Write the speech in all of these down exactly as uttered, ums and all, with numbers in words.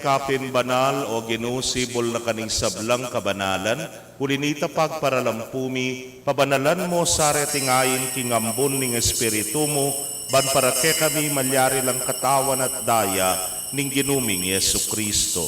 Kapin banal, o Ginu, sibul na ka ning sablang kabanalan, uli nita pagparalampu mi, pabanalan mu sa reting ain king ambun ning Espiritu mu, ban para kekami malyari lang katawan at daya ning Ginu ming Jesucristo.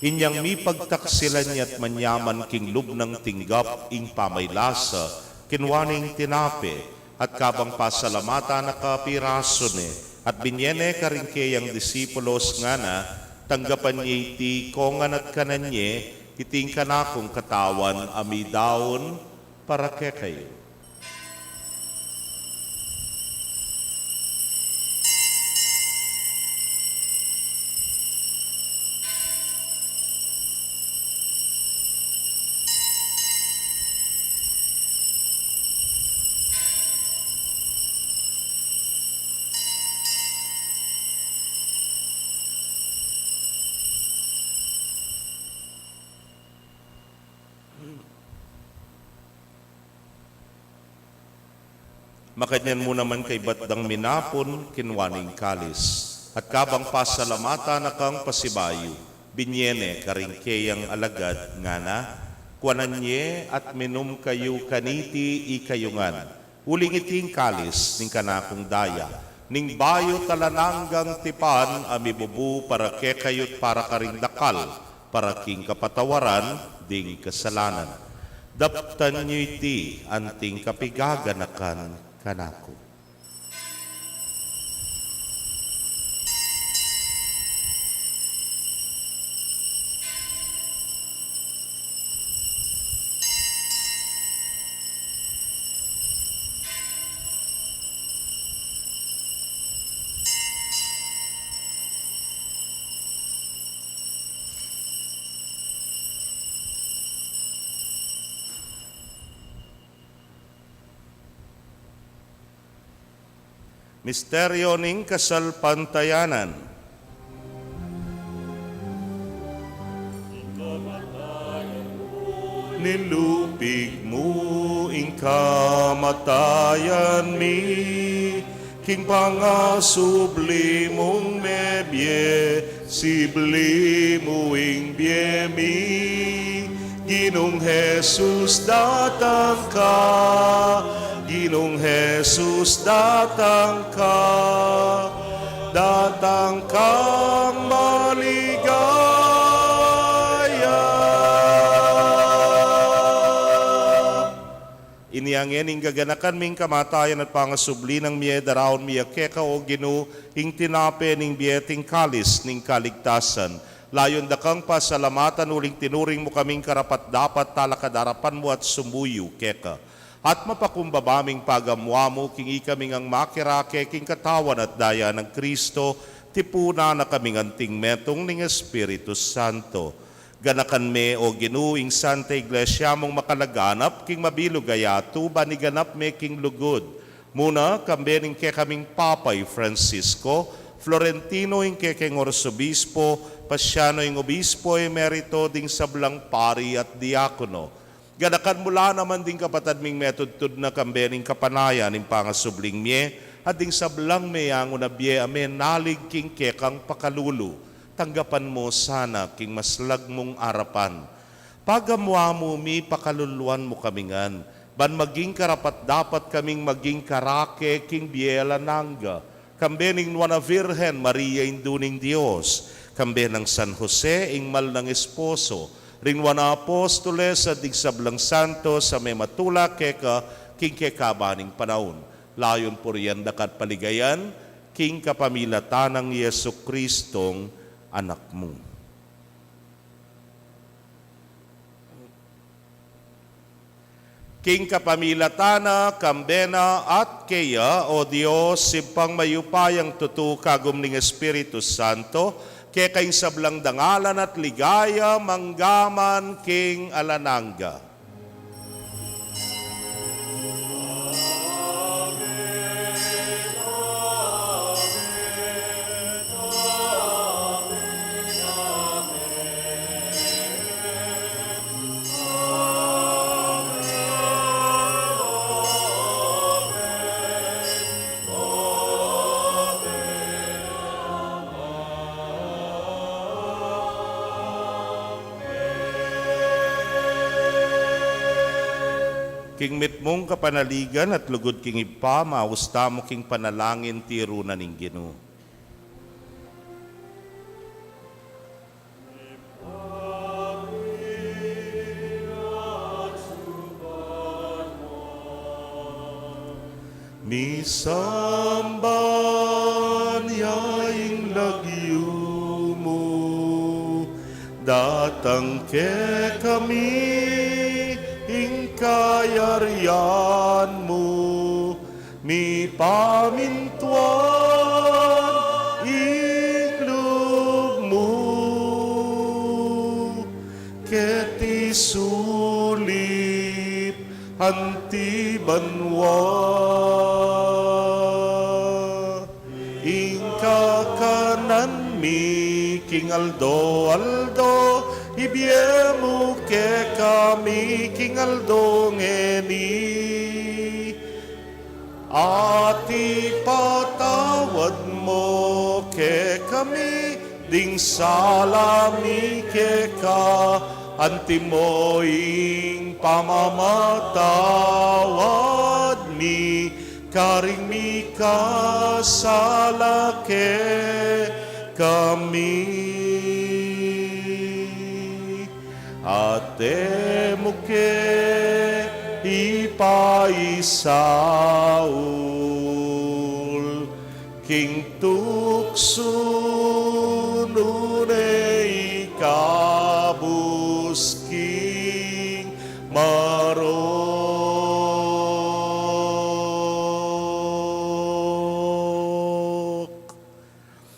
Inyang mipagtaksilan ya at manyaman king lub nang tinggap ing pamaylasa, kinua ne ing tinape, at kabang pasalamatan na ka, pirasu ne, at binye ne karing keyang disipulos, ngana, tanggapan ye iti kongan at kanan ye, iti ing kanakung katawan a midaun para kekayu. Makanyan mu naman kaybat dang minapun, kinua ne ing kalis, at kabang pasalamatan na kang pasibayu, binye ne karing keyang alagad, ngana, kuanan ye at minum kayu kaniti ikayu ngan, uling iti ing kalis ning kanakung daya, ning bayu't alang anggang tipan a mibubu para kekayu't para karing dakal, para king kapatawaran ding kasalanan. Daptan yu iti anting kapigaganakan kanaku. Misteryo ning kasalpantayanan. Nilupig mu ing kamatayan mi, king pangasubli mung mebie, sibli mu ing bie mi. Ginung Jesus, datang ka. Ginung Jesus, datang ka. Datang kang maligaya. Inya ngeni, king gaganakan ming kamatayan at pangasubli nang mie, daraun mi keka, o Ginu, ing tinape ning bie at ing kalis ning kaligtasan. Layun da kang pasalamatan uling tinuring mu kaming karapat-dapat talakad king arapan mu at sumuyu keka. At mapakumbaba ming pagamu-amu king ikami ngang makirake king katawan at daya nang Kristo, tipunan na kaming anting metung ning Espiritu Santo. Ganakan me, o Ginu, ing Santa Iglesia mung makalaganap king mabilug a yatu, ban iganap me king lugud mu na, kambe ning kekaming Papa i Francisco, Florentino ing kekeng Arsobispo, Paciano ing Obispo Emerito, ding sablang pari at diakono. Ganakan mu la naman ding kapatad ming metudtud na, kambe ning kapanayan ning pangasubling mie, at ding sablang meyangu na bie a menalig king kekang pakalulu. Tanggapan mu sana king maslag mung arapan. Pagamu-amu mi, pakaluluan mu kami ngan, ban maging karapat-dapat kaming maging karake king bie alang angga, kambe ning Nuan a Virgen Maria, Indu ning Dios, kambe nang San Jose, ing mal nang esposo, ring Nuan a Apostoles, at ding sablang santos a mematula keka king kekaban ning panaun. Layun purian da ka at paligayan, king kapamilatan nang Jesucristong Anak mu. King kapamilatan na, kambe na, at keya, o Dios, Ibpang mayupayang tutu, kagum ning Espiritu Santo, keka ing sablang dangalan at ligaya, mangga man king alang angga. King mitmung kapanaligan at lugud king Ibpa, maus tamu king panalangin tiru na ning Ginu. Misamban ya ing lagyu mu, datang kekami ing kayarian mu, mipamintuan ing lub mu keti sulip anti banua. Ing kakanan mi king aldo-aldo, ibie mu kekami king aldo ngeni. At ipatawad mu kekami ding sala mi keka, anti mu ing pamamatawad mi karing mikasala kekami. At e mu ke ipaisaul king tuksu, nune ikabus king marok.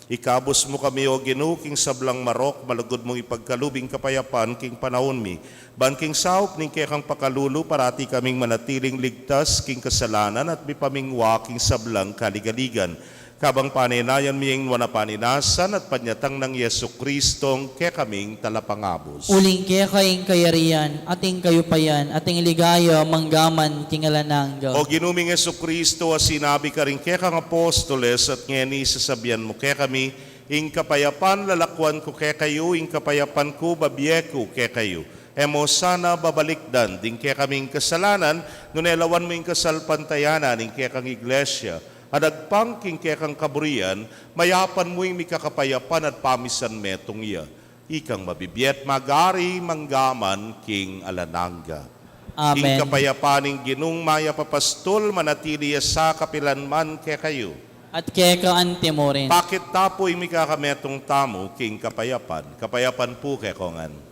Ikabus mu kami, O Ginu, king sablang marok, malugud mung ipagkalub ing kapayapan king panaun mi. Ban king saup ning kekang pakalulu, parati kaming manatiling ligtas king kasalanan at mipamingwa king sablang kaligaligan. Kabang panenayan mi ing nuan a panenasan at panyatang nang Jesucristong kekaming talapangabus. Uling keka ing kayarian, at ing kayupayan, at ing ligaya, manggaman king alang angga. O Ginu ming Jesucristo, a sinabi karing kekang apostoles, at ngeni sasabian mu kekami, ing kapayapan lalakuan ku kekayu, ing kapayapan ku babie ku kekayu. E mu sana babalikdan ding kekaming kasalanan, nune lawan mu ing kasalpantayanan ning kekang Iglesia, a agpang king kekang kaburian, mayapan mu ing mikakapayapan at pamisan metung ya. Ikang mabibie at magari manggaman king alang angga. Amen. Ing kapayapan ning Ginung mayap a pastul, manatili ya sa kapilan man kekayu. At keka anti mu rin. Pakit ta pu ing mikakametung tamu king kapayapan. Kapayapan pu kekongan.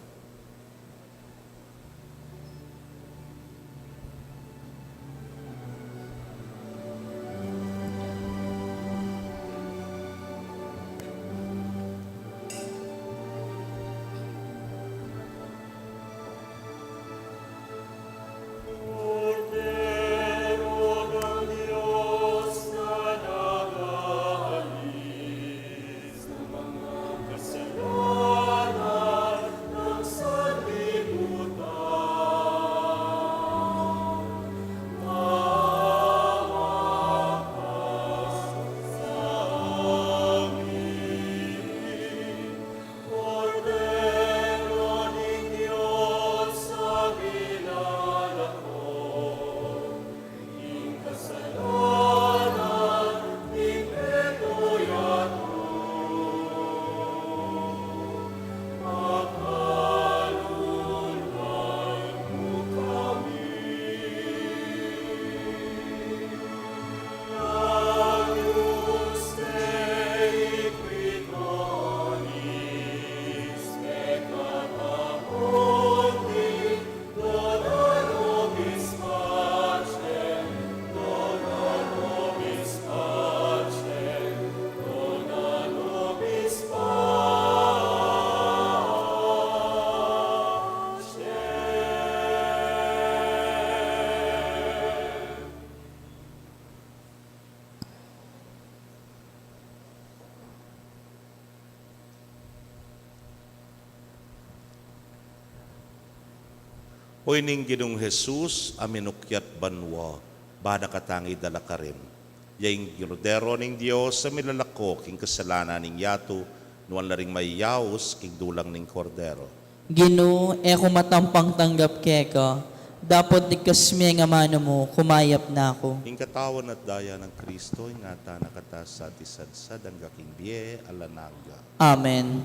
O ining Ginung Jesus a minukyat banua, ba na katang idala karin. Ya ing Kordero ning Dios a milalako king kasalanan ning yatu, nuan la ring mayaus king dulang ning Kordero. Ginu, e ku matampang tanggap keka, Dapot ligtas mi ing amanu mu, kumayap na ku. Ing katawan at daya nang Kristo, ingatan na kata sa tisadsad angga king bie alang angga. Amen.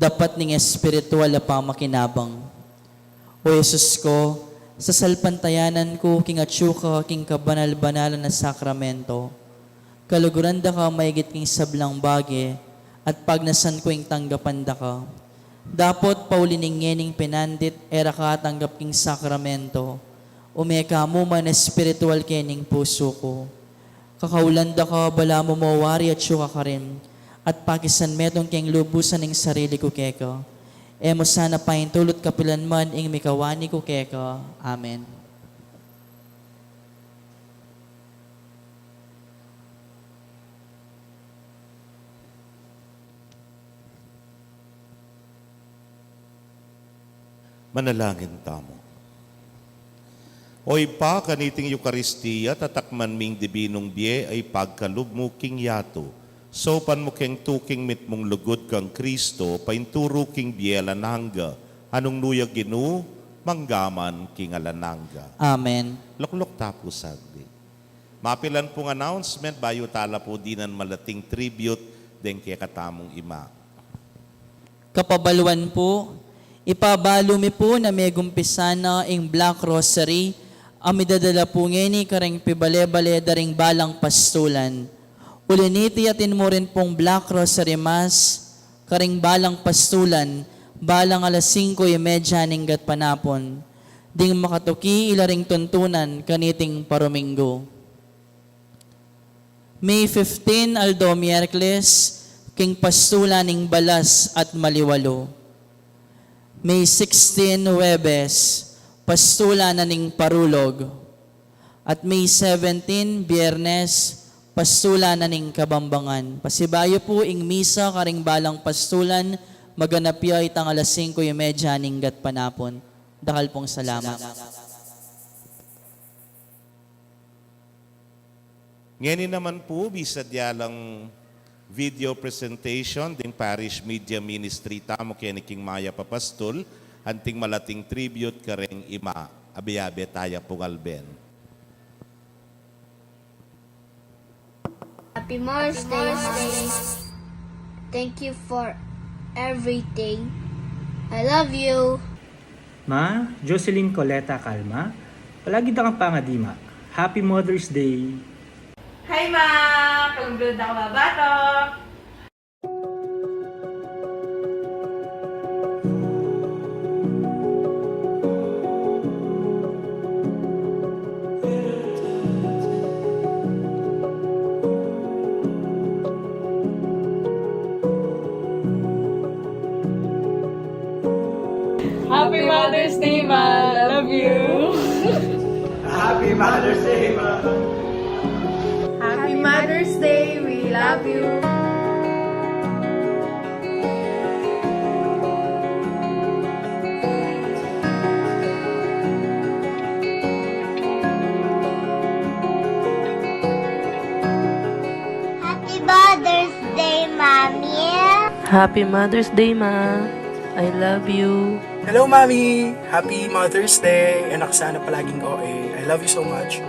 Dapat ning espiritual a pamakinabang. O Jesus ko, sasalpantayanan ku king atsu ka king kabanal-banalan a sakramento. Kaluguran da ka maigit king sablang bage, at pagnasan ku ing tanggapan da ka. Dapot pauli ning ngening pinandit e ra ka atanggap king sakramento, ume ka mu man espiritual kening pusu ku. Kakaulan da ka, balamu mo wari atsu ka karin, at pakisan metung keng lubusan ing sarili ku keka. E mu sana paintulut kapilan man ing mikawani ku keka. Amen. Manalangin tamu. O Ibpa, kaniting Eukaristia, tatakman ming dibinung bie a ipagkalub mu king yatu. Saupan mu keng tuking mitmung lugud kang Kristo, painturu king bie alang angga, a nung nu ya Ginu, mangga man king alang angga. Amen. Lukluk ta pu saglit. Mapilan pung announcement, bayu tala pu dinan malating tribute deng kekatamung ima. Kapabaluan pu, ipabalu mi pu na megumpisa na ing Black Rosary, a midadala pu ngeni kareng pibale-bale da ring balang pastulan. Uli niti atin mu rin pung Black Rosary Mass, karing balang pastulan, balang alas singko y medya ning gatpanapun. Ding makatuki ila ring tuntunan kaniting paruminggu. May fifteen, aldo Miyerkules, king pastulan ning balas at maliwalu. May sixteen, Huwebes, pastulan na ning parulog. At May seventeen, Biyernes, pastulan na ning kabambangan. Pasibayu pu ing misa karing balang pastulan, maganap ya itang alas singko y medya ning gatpanapun. Dakal pung salamat. Ngeni naman pu, bisa dyalang video presentation ding Parish Media Ministry tamu keni king mayap a pastul, anting malating tribute kareng ima. Abe-abe taya pung alben. Happy Mother's Day, Mommy. Thank you for everything. I love you. Ma, Jocelyn Coleta Calma, palagi da kang pangadi, Ma. Happy Mother's Day! Hi, Ma! Pag-vlog na ka, mabato! Happy Mother's Day, Ma. Love you. Happy Mother's Day, Ma. Happy Mother's Day. We love you. Happy Mother's Day, Mommy. Happy Mother's Day, Ma. I love you. Hello, Mommy! Happy Mother's Day! Anak sana palaging O A. I love you so much.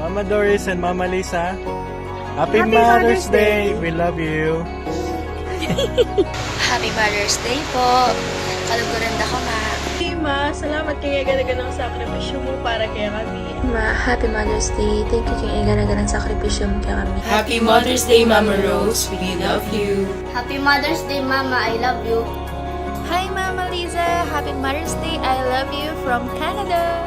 Mama Doris and Mama Lisa, Happy Mother's Day! We love you! Happy Mother's Day po. Kaluguran da ka, Ma. Hey, Ma, salamat king egan-egan a sakripisyu mu para kekami. Ma, Happy Mother's Day. Thank you king egan-egan a sakripisyu mu kekami. Happy Mother's Day, Mama Rose. We love you. Happy Mother's Day, Mama. I love you. Hi, Mama Liza. Happy Mother's Day. I love you from Canada.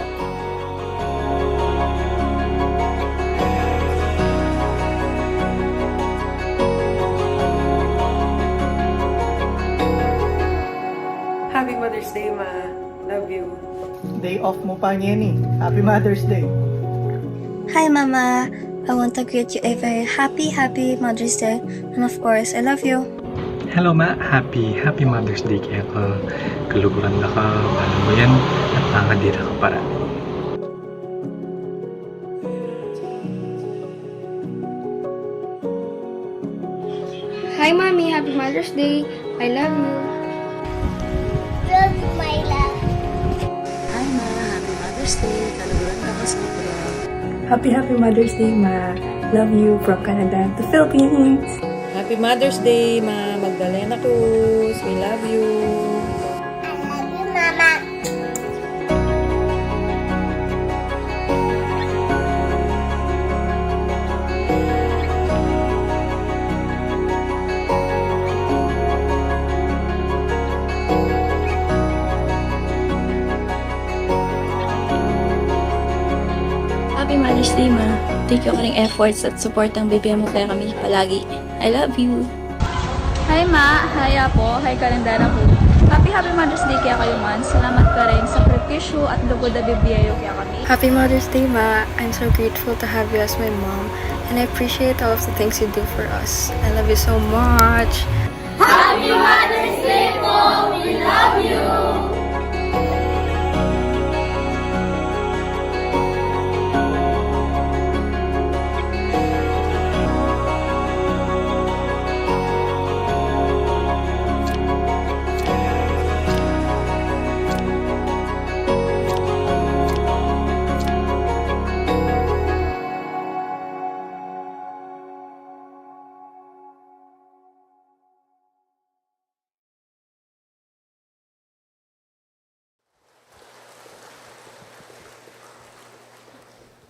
Happy Mother's Day, Ma. Love you. Day off mu pa ngeni. Happy Mother's Day. Hi, Mama. I want to greet you a very happy, happy Mother's Day. And of course, I love you. Hello, Ma. Happy, happy Mother's Day keka. Kaluguran da ka, balamu yan, at pangadi da ka para. Hi, Mommy. Happy Mother's Day. I love you. Love you, my Happy, happy Mother's Day, Ma. Love you from Canada to Philippines. Happy Mother's Day, Ma Magdalena Cruz. We love you. I love you, Mama. Happy Mother's Day, Ma. Thank you karing efforts at support a bibie mu kekami palagi. I love you. Hi, Ma. Hi, Apo. Hi, Kalendana po. Happy, happy Mother's Day kekayu, Ma. Salamat karing sakripisyu at lugud a bibie yu kekami. Happy Mother's Day, Ma. I'm so grateful to have you as my mom, and I appreciate all of the things you do for us. I love you so much. Happy Mother's Day po! We love you!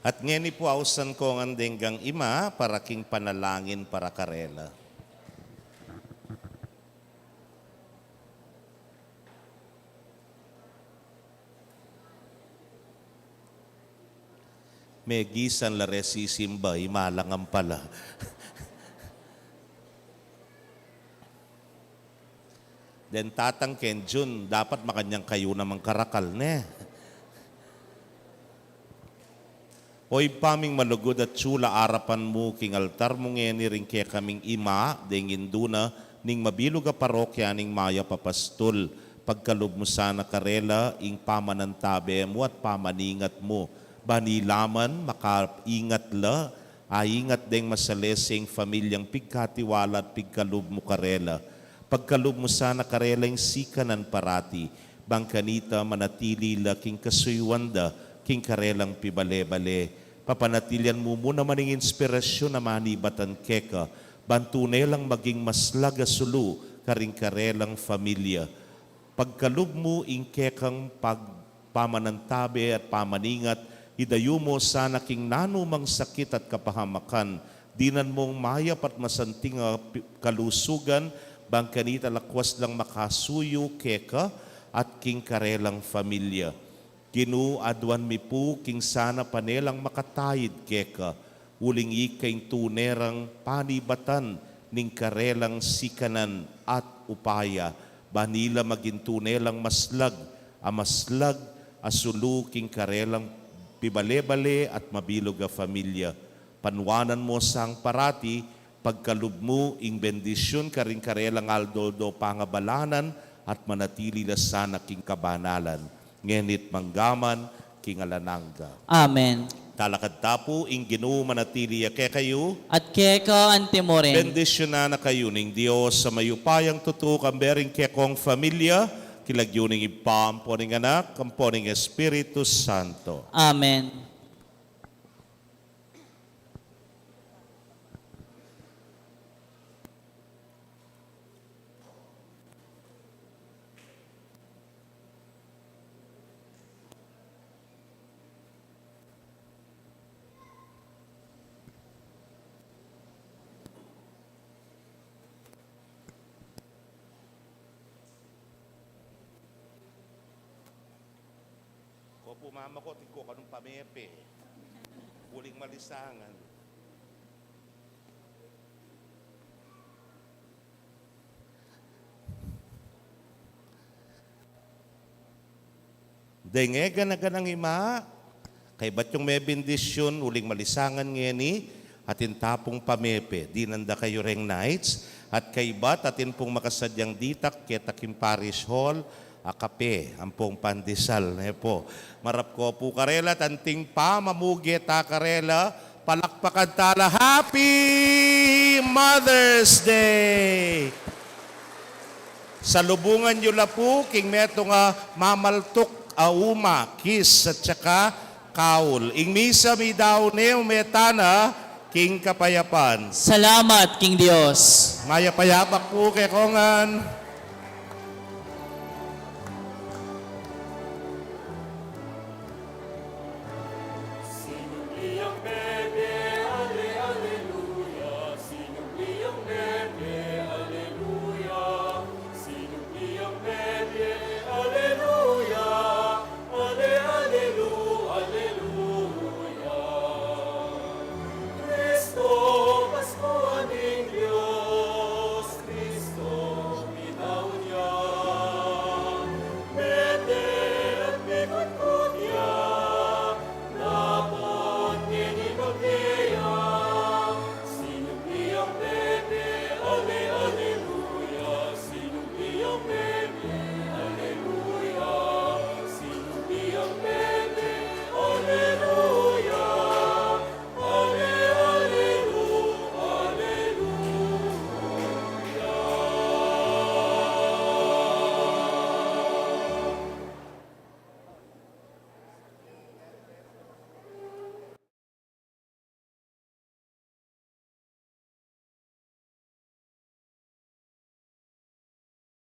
At ngeni pu ausan ko ngan deng ima para king panalangin para karela. Megisan la re sisimba, ima la ngan pala. Deng tatang keng Jun, dapat makanyan kayu namang karakal, ne? O Ibpa ming malugud, atyu la arapan mu king altar mu ngeni ring kekaming ima, deng indu na ning mabilug a parokya ning mayap a pastul. Pagkalub mu sana karela ing pamanantabe mu at pamaningat mu, ban ila man makaingat la, aingat deng masaleseng familyang pigkatiwala at pigkalub mu karela. Pagkalub mu sana karela ing sikanan parati, ban kanita manatili la king kasuyuan da king karelang pibale-bale. Papanatilian mu mu naman ing inspirasyun a manibatan keka, ban tune lang maging maslag a sulu karing karelang familya. Pagkalub mu ing kekang pag-, pamanantabe at pamaningat, idayu mu sana king nanumang sakit at kapahamakan, dinan mung mayap at masanting a pi-, kalusugan, ban kanita lakwas lang makasuyu keka at king karelang familya. Ginu, aduan mi pu king sana pane lang makataid keka, uling ika ing tune rang panibatan ning karelang sikanan at upaya, ban ila maging tune lang maslag a maslag a sulu king karelang pibale-bale at mabilug a familya. Panuanan mu sang parati, pagkalub mu ing bendisyun karing karelang aldo-aldo pangabalanan at manatili la sana king kabanalan, ngeni't manggaman king alang angga. Amen. Talakad ta pu, ing Ginu manatili ya kekayu. At keka anti mu rin. Bendisyunan na kayu ning Dios a mayupayang tutu, kambe ring kekong familya, king lagyu ning Ibpa, ampo ning Anak, ampo ning Espiritu Santo. Amen. Ko pu, mama ko, atin ko kanung pamepe. Uling malisangan. Deng e gana-ganang ima, kaybat yung mebendisyun, uling malisangan ngeni, atin ta pung pamepe, dinan da kayu reng knights, at kaybat atin pung makasadyang ditak keta king parish hall, a kape, ampong pandesal, ne pu. Marap ko pu karela, at anting pa mamuge ta karela, palakpakan ta la, Happy Mother's Day! Salubungan yu la pu king metung a mamaltuk a uma, kiss, at saka kaul. Ing misa midaun ne, meta na king kapayapan. Salamat king Dios. Mayap a yabak pu kekongan.